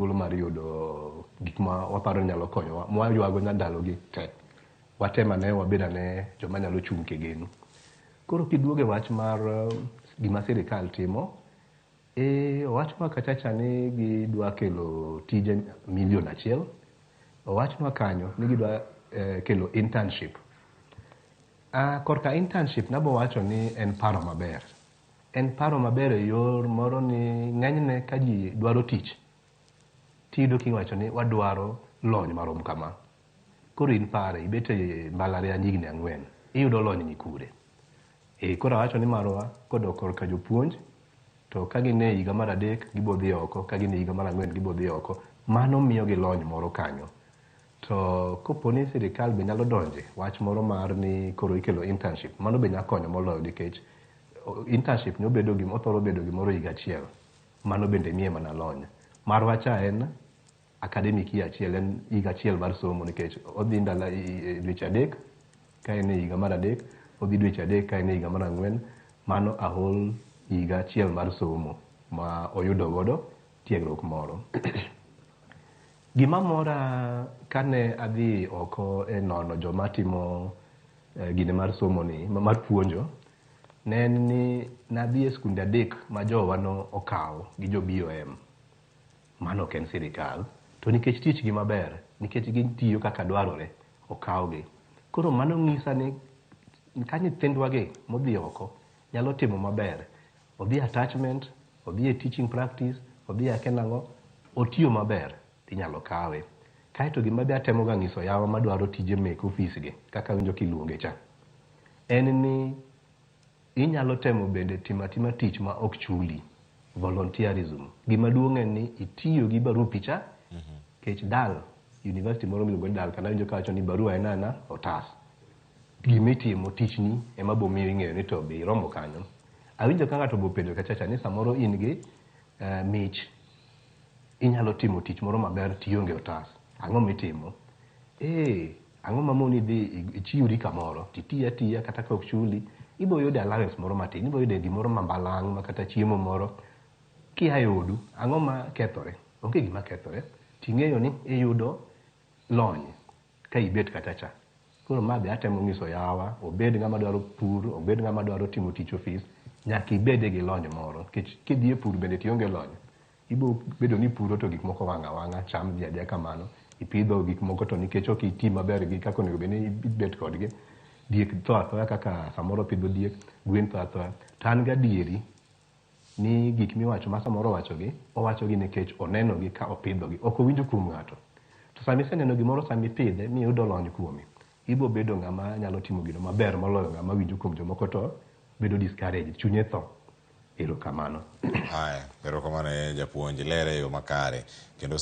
Thuolo mar yudo gik ma waparo ni nyalo konyowa mwaywago ndalogi te. Watem ane wabed ane joma nyalo chung' kigeno. Koro kiduogo e wach mar gima sirikal timo, ee owachnwa kachacha ni gidwa kelo tije 1,000,000. Owachnwa kanyo ni gidwa kelo internship. Korka internship nabo wacho ni en paro maber. En paro maber e yor moro ni ng'enyne ka ji dwaro tich, tiyudo kiwacho ni wadwaro lony marom kama. Koro in pare, ibet e mbalariany higni 4, iyudo lony ni kure? E koro awacho ni marwa kodok korka jopuonj, to ka gin e higa mar 3 gibo dhi oko, ka gin e higa mar 4 gibo dhi oko. Mano miyogi lony moro kanyo. To kopo ni sirikal be nyalo donje wach moro mar ni koro ikelo internship, mano be nyalo konyo moloyo nikech internship ni obedo gima othoro bedo gimoro higa achiel. Mano bende miye mana lony. Marwa cha en academic year achiel, en higa achiel mar somo nikech odhi ndalo dweche 3 ka en e higa mar 3, odhi dweche 3 ka en e higa mar 4, mano a whole higa achiel mar somo ma oyudo godo tiegruok moro. Gima mora kane adhi oko e nono joma timo gine mar somo ni, mar puonjo, ne en ni nadhi e skunde 3 ma jowa no okawo gi jo BOM. Mano ok en sirikal. To nikech tich gi maber, nikech gitiyo kaka dwarore, okawgi. Koro mano nyisa ni ka nyithindwa gi modhi oko nyalo timo maber, odhi attachment, odhi e teaching practice, odhi e akia nang'o, otiyo maber, tinyalo kawe. Kaeto gima be atemo ga nyiso yawa madwaro tije mek ofis gi, kaka awinjo kiluonge cha, en ni inyalo temo bende timo atima tich ma ok chuli, volunteerism. Gima duong' en ni itiyo gi barupi cha, nikech dal, university moro miluongo ni dal, kana awinjo kawacho ni barua en ana otas. Gimitimo tichni ema bo miyo ing'eyo ni to be iromo kanyo. Awinjo ka ng'ato bopenjo kachacha ni samoro in gi mich, inyalo timo tich moro maber tionge otas. Ang'o mitimo? Ang'o mamoni dhi ichiwri kamoro, titiyo atiya kata ka ok chuli, ibo yudo allowance moro matin, ibo yudo gimoro ma balang' ma kata chiemo moro. Kia e odu, ang'o ma kethore? Onge gima kethore. Ting'eyo ni iyudo lony ka ibet kata cha. Koro ma be atemo nyiso yawa, obed ng'ama dwaro pur, obed ng'ama dwaro timo tich ofis, nyaka ibede gi lony moro. Nikech kidhi e pur bende tionge lony, ibo bedo ni puro to gik moko wang' awang'a, cham dhi adhiya kamano, ipidho gik moko to nikech ok iti maber gi kaka onego bed ni ibet kodgi, diek tho athoya kaka samoro pidho diek, gwen tho athoya. To an gadieri ni gik miwacho ma samoro owachogi, owachogi nikech onenogi ka opidhogi, ok owinjo kuom ng'ato. To sama iseneno gimoro sama ipidhe miyudo lony kuome, ibo bedo ng'ama nyalo timo gino maber moloyo ng'ama winjo kuom jomoko to bedo discouraged, chunye tho. Erokamano. Haya, erokamano japuonj, lere e yo makare. Kendo